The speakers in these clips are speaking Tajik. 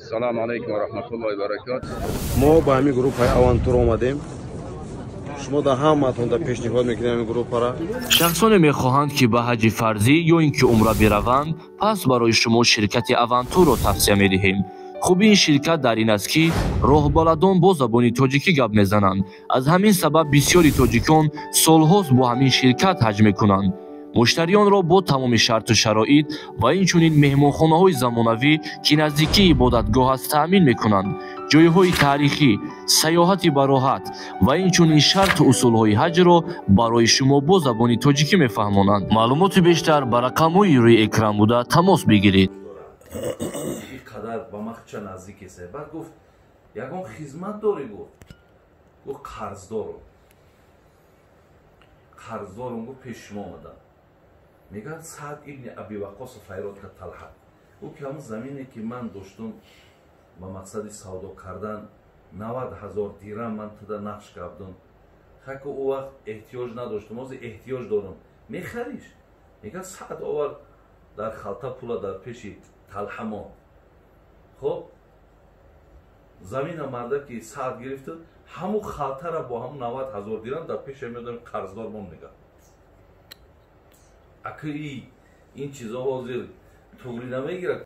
Салому алайкум ва раҳматуллоҳи ва баракатуҳ. Мо ба ҳамин группаи Авантур омадем. Шумо дар ҳамаатон дар пешниҳод мекунем ҳамин группара. Шахсоне мехоҳанд, ки ба ҳаҷи фарзӣ ё ин ки умра бираванд, пас барои шумо ширкати Авантурро тавсия медиҳем. Хубии ин ширкат дар ин аст, ки роҳбаладон бо забони тоҷикӣ гап мезананд. Аз ҳамин сабаб бисёри тоҷикон солҳост бо ҳамин ширкат ҳаҷ мекунанд. Муштариёнро бо тамоми шарту шароит ва инчунин меҳмонхонаҳои замонавӣ, ки наздикии ибодатгоҳ аст, таъмин мекунанд. Ҷойҳои таърихӣ, сайёҳати бароҳат ва инчунин шарту усулҳои ҳаҷро барои шумо бо забони тоҷикӣ мефаҳмонанд. Маълумоти бештар ба рақамҳои рӯи экран буда тамос бигиред. Ин қадар ба махча наздик еса. Баъд гуфт: ягон хизмат дорӣ? Гуфт: қарздорум, қарздорум. Гуфт: пеши шумо омадам. Мегӯяд, Саъд ибни Аби Ваққосо файрод кард Талҳа. Ӯ ки ҳамун замине, ки ман доштум, ба мақсади савдо кардан 90 000 дирам ман туда нақш кардум. Хаку ӯ вақт эҳтиёҷ надоштум, ҳозир эҳтиёҷ дорум, мехариш? Мегӯяд, Саъд овард дар халта пула, дар пеши Талҳа мо. Хоб, замина марда ки Саъд гирифту, ҳамун халтара бо ҳамун 90 000 дирам дар пеша меодам, қарздор мон. Мегӯяд, ака, ин чизо ҳозир туғри намегирад.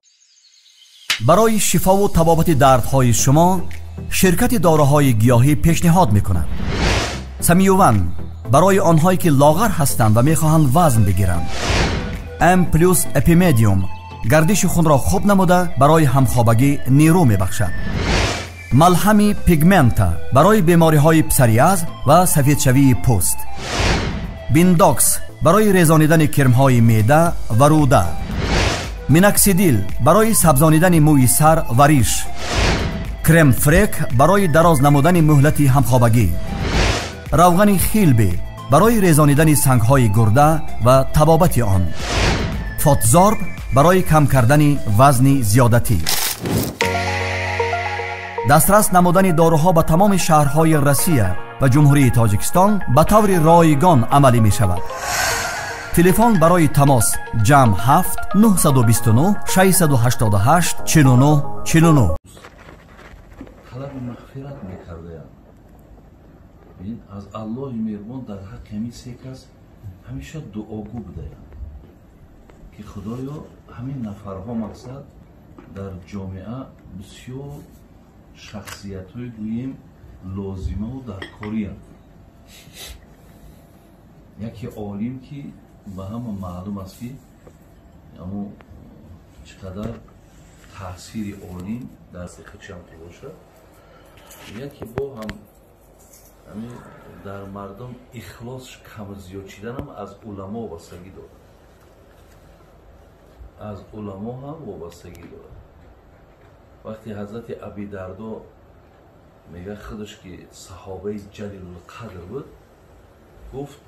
Барои шифову табобати дардҳои шумо ширкати доруҳои гиёҳӣ пешниҳод мекунад: Самиюван барои онҳое, ки лоғар ҳастанд ва мехоҳанд вазн бигиранд, М плюс Эпимедиум гардиши хунро хуб намуда, барои ҳамхобагӣ нерӯ мебахшад, малҳами Пигмента барои бемориҳои псориаз ва сафедшавии пӯст, Биндокс барои резонидани кирмҳои меъда ва рӯда, Миноксидил барои сабзонидани мӯи сар ва риш, Крем Фрек барои дароз намудани муҳлати ҳамхобагӣ, равғани Хилби барои резонидани сангҳои гурда ва табобати он, Фотзорб барои кам кардани вазни зиёдатӣ. Дастрас намудани доруҳо ба тамоми шаҳрҳои Россия ва Ҷумҳурии Тоҷикистон ба таври ройгон амалӣ мешавад. Телефон барои тамос: +7 929 688 49 49. Талаби мағфират мекардаям аз Аллоҳи меҳрубон. Дар ҳаққи ҳамин се кас ҳамеша дуогӯ будаям, ки Худоё, ҳамин нафарҳо, мақсад, дар ҷомеа бисёр шахсиятҳои, гӯем, лозимаву даркориям. Яке олим, ки ба ҳама маълум аст, ки амо чӣ қадар таъсири олим дар хичам ки бошад. Яке бо ҳам ҳамин дар мардум ихлос кам зиёд шиданам аз уламо вобастагӣ дорад, аз уламо ҳам вобастагӣ дорад. Вақте ҳазрати Аби Дардо, мега, худаш ки саҳобаи ҷалилулқадр буд, гуфт: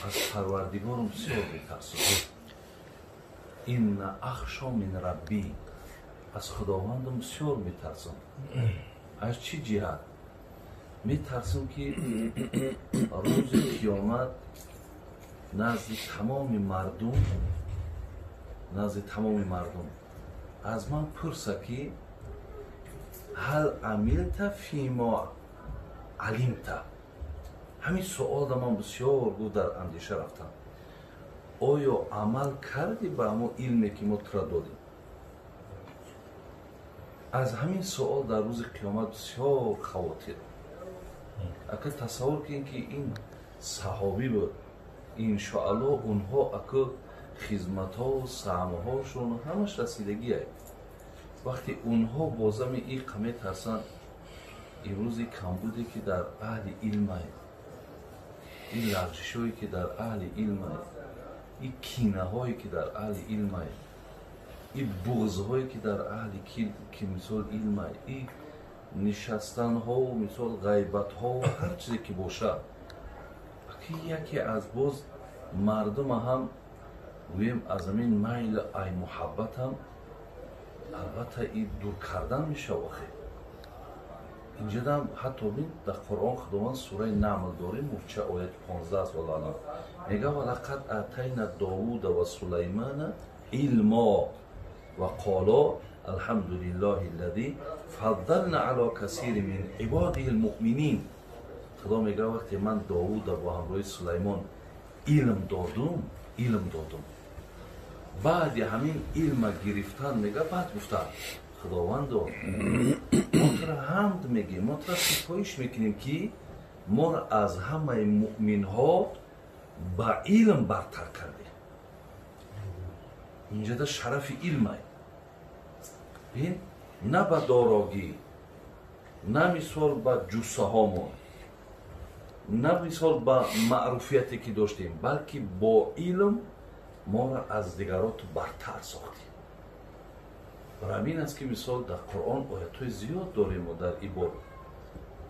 аз Парвардигорам бисёр метарсам. Инна ахшо мин раббӣ, аз Худовандам бисёр метарсам. Аз чӣ ҷиҳат метарсам? Ки рӯзи қиёмат назди тамоми мардум, назди тамоми мардум аз ман пурса, ки ҳал амилта фимо алимта. Ҳамин суолда ман бисёр, гуфт, дар андеша рафтам: оё амал кардӣ ба ҳамон илме, ки мо тура додем? Аз ҳамин суол дар рӯзи қиёмат бисёр хавотир. Ака, тасаввур кунед, ки ин саҳобӣ буд. Иншоалло, онҳо аку хизматҳо, саҳмҳошон ҳамаш расидагие. Вақте онҳо бозами иқа метарсанд, имрӯзи камбуде, ки дар аҳли илмай, ин лағжишҳое, ки дар аҳли илмай, ин кинаҳое, ки дар аҳли илмай, ин буғзҳое, ки дар аҳли ки мисол илмай, ин нишастанҳову мисол ғайбатҳову ҳар чизе ки бошад, ки яке аз боз мардума ҳам, гӯем, аз ҳамин майл ай муҳаббатам, албатта, и дур кардан мешава. Охир инҷадам ҳатто бин, дар Қуръон Худованд, сураи Намл дорем, мурча ояти 15 аст, валлоҳу мега: ва лақад атайна Довуда ва Сулаймана илмо ва қоло Алҳамдулиллаҳи аллази фаддална ала касири мин ибодиҳил муъминин. Худо мегӯяд вақте ман Довуда бо ҳамроҳи Сулаймон илм додум, баъди ҳамин илма гирифтан мега баъд гуфтам Худовандо, мо тура ҳамд мегӯем, мо тура ситоиш мекунем ки моро аз ҳамаи муъминҳо ба илм бартар кардем. Инҷода шарафи илмай. Бин, на ба дорогӣ, на мисол ба ҷуссаҳомон, на мисол ба маъруфияте ки доштем, балки бо илм моро аз дигарот бартар сохтем. Барои ҳамин аст ки мисол дар Қуръон оятҳои зиёд дорем мо дар ин боб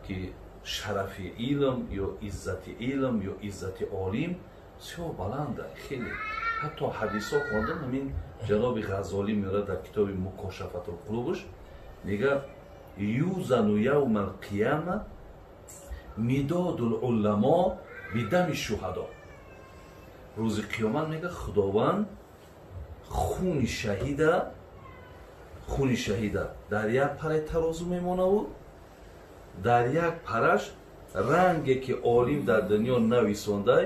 ки шарафи илм ё иззати илм ё иззати олим бисёр баланда, хеле. Ҳатто ҳадисҳо хондам, ҳамин ҷаноби Ғазолӣ меорад дар китоби Мукошафатулқулубш, мегӯяд юзану явма алқияма мидодул уламо бидами шуҳадо. Рӯзи қиёмат мегӯяд Худованд хуни шаҳида дар як параи тарозу мемонаву дар як параш ранге ки олим дар дунё нависондай,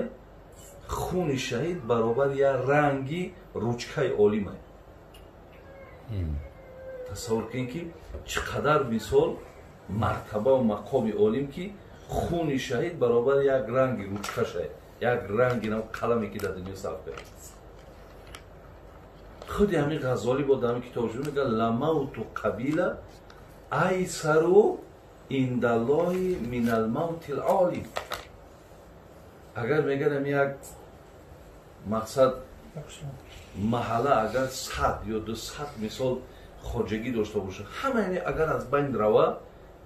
хуни шаҳид баробар як ранги ручкаи олимай. Тасаввур кунед ки чӣ қадар мисол мартабаву мақоми олим ки хуни шаҳид баробар як ранги ручкашай, як ранги қаламе ки дар дунё сарф кард. Худи ҳамин Ғазолӣ бо дар ҳамин китобаш мегӯяд ламавту қабила айсару индаллоҳи минал мавтил олим. Агар мегӯяд ҳамин як мақсад маҳалла агар 100 ё 200 мисол хоҷагӣ дошта бошад, ҳама агар аз байн рава,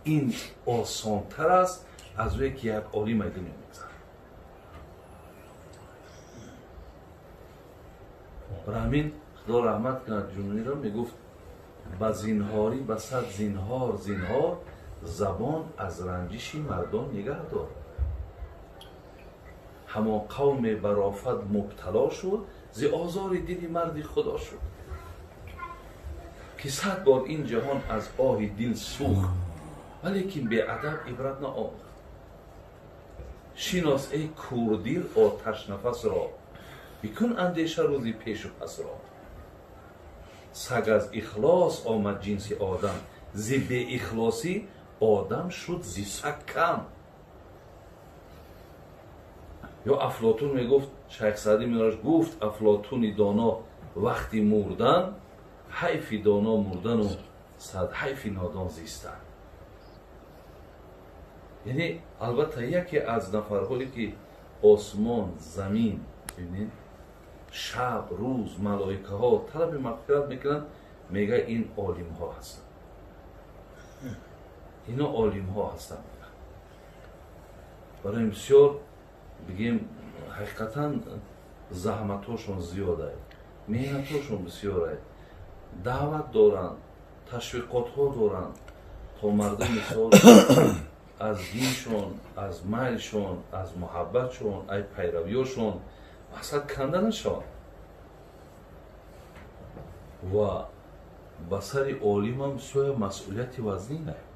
ин осонтар аст аз ӯе ки як олим ай дунё мегзарад. Барои ҳамин Худо раҳмат кунад Ҷунуниро, мегуфт ба зинҳорӣ ба сад зинҳор зинҳор, забон аз ранҷиши мардон нигаҳ дор. Ҳамон қавме бар офат мубтало шуд, зи озори дили марди Худо шуд, ки 100 бор ин ҷаҳон аз оҳи дил сӯхт, валекин беадаб ибрат наомӯхт. Шинос эй курдил оташнафасро, бикун андеша рӯзи пешу пасро. Саг аз ихлос омад ҷинси одам, зи беихлосӣ одам шуд зи саг кам. Ё Афлотун мегуфт, Шайх Саъдӣ меораш гуфт Афлотуни доно вақти мурдан, ҳайфи доно мурдану сад ҳайфи нодон зистан. Яъне албатта яке аз нафарҳое ки осмон, замин, бибинед, шаб, рӯз, малоикаҳо талаби мағфират мекунанд, мегӯяд ин олимҳо ҳастанд. Ино олимҳо ҳастанд. Барои бисёр бигем ҳақиқатан заҳматҳошон зиёд аст, меҳнатҳошон бисёр аст, даъват доранд, ташвиқотҳо доранд то мардум мисол аз диншон, аз майлшон, аз муҳаббатшон, ай пайравиёшон мақсад канда нашаванд. Ва ба сари олимам бисёр масъулияти вазнин аст.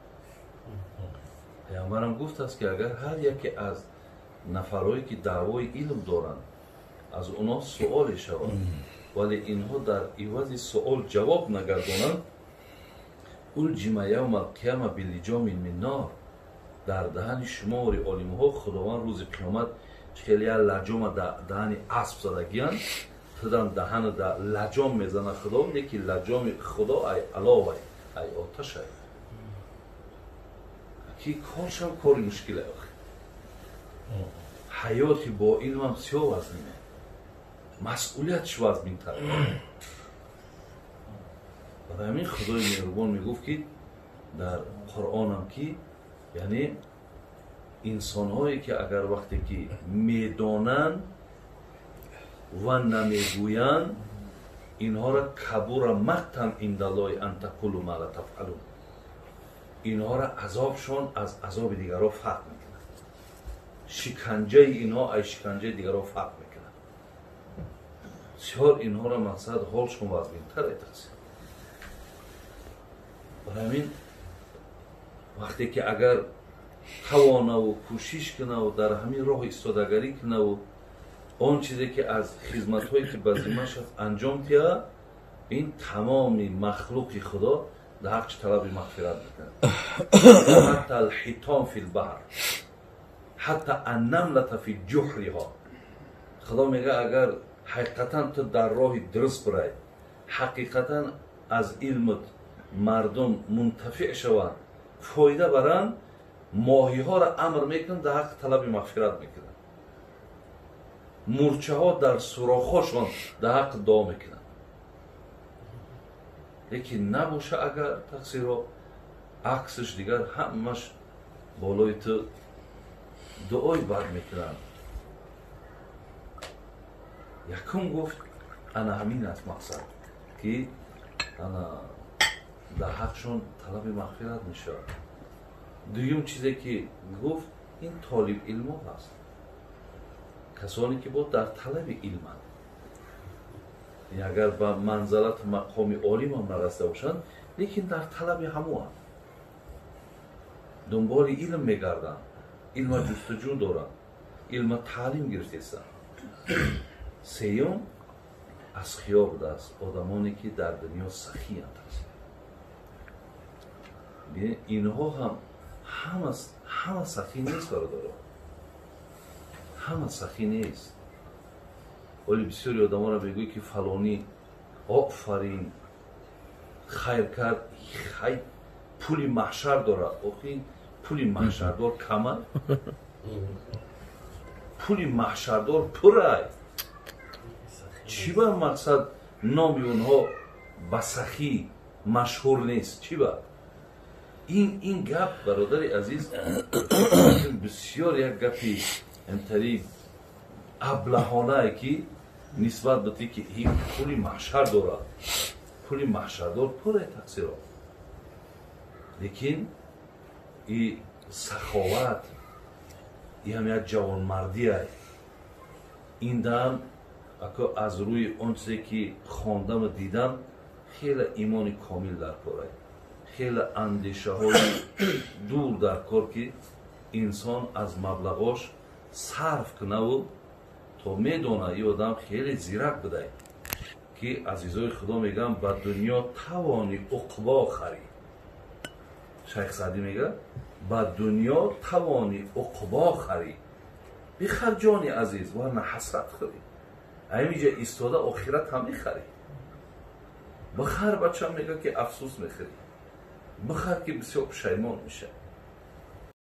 Паямбарам гуфтааст ки агар ҳар яке аз нафарҳое ки даъвои илм доранд аз онҳо суоле шавад, вале инҳо дар ивази суол ҷавоб нагардонанд, улҷима явма алқияма билиҷомин мин нор, дар даҳани шумори олимҳо Худованд рӯзи қиёмат хеле як лаҷома даҳани асп задагиянд, худам даҳана да лаҷом мезана Худо, леки лаҷоми Худо ай аловай, ай оташай. Ки кор шав кори мушкил ай. Ҳаёти бо илмам бисёр вазнин аст, масъулиятш вазнинтар. Барои ҳамин Худои меҳрубон мегуфт ки дар Қуръонам ки яъне инсонҳое ки агар вақте ки медонанд ва намегӯянд, инҳоро кабура мақтан индаллоҳи ан тақулу ма ла тафъалун, инҳоро азобшон аз азоби дигарҳо фарқ мекунад, шиканҷаи инҳо аз шиканҷаи дигарҳо фарқ мекунад. Бисёр инҳоро мақсад ҳолшон вазнинтар айтаст. Барои ҳамин вақте ки агар тавонаву кӯшиш кунаву дар ҳамин роҳ истодагарӣ кунаву он чизе ки аз хизматҳое ки ба зиммаш аст анҷом диҳад, ин тамоми махлуқи Худо дар ҳаққи талаби мағфират мекунад. Ҳатта алҳитон фи лбаҳр, ҳатта аннамлата фи ҷуҳриҳо. Худо мегӯяд, агар ҳақиқатан ту дар роҳи дуруст бирай, ҳақиқатан аз илмат мардум мунтафиъ шаванд, фоида баранд, моҳиҳоро амр мекунанд, дар ҳаққи талаби мағфират мекунанд. Мурчаҳо дар сурохҳошон дар ҳаққи дуо мекунанд. Лекин набоша агар тақсирҳо, аксаш дигар ҳамаш болои ту дуои бад мекунанд. Якум гуфт, ана ҳамин аст мақсад, ки ана дар ҳақшон талаби мағфират мешавад. Дуюм чизе ки гуфт, ин толиб илмо ҳаст, касоне ки бо дар талаби илманд, агар ба манзалату мақоми олимам нарасида бошанд, лекин дар талаби ҳамоанд, дунболи илм мегарданд, илма ҷустуҷӯ доранд, илма таълим гирифтестанд. Сеюм асхиё будааст, одамоне ки дар дунё сахиянд. Инҳо ҳам ҳама сахӣ нест, бародаро, ҳама сахӣ нест. Оли бисёри одамонро мегӯй ки фалонӣ офарин, хайр кард, хай пули маҳшар дорад. Охи пули маҳшардор кама, пули маҳшардор пурай. Чӣ ба мақсад номи онҳо ба сахӣ машҳур нест? Чӣ ба ин гап, бародари азиз, бисёр як гапи интари аблаҳонае ки нисбат ба те ки ин пули маҳшар дорад, пули маҳшардор пурай тақсиро. Лекин и саховат, и ҳам як ҷавонмардиай. Ин дам ако аз рӯи он чизе ки хондаму дидам, хеле имони комил дар корай, хеле андешаҳои дур дар кор, ки инсон аз маблағош сарф кунаву то медона и одам хеле зирак будай, ки азизои Худо мегӯянд, ба дунё тавони уқбо харӣ. Шайх Саъдӣ мегӯяд, ба дунё тавони уқбо харӣ, бихар ҷони азиз, варна ҳасрат хӯрӣ. Ҳаминҷа истода охират ҳам мехарӣ. Бихар, бачам, мегӯяд ки афсӯс мехӯрӣ, бихар ки бисёр пушаймон мешавӣ.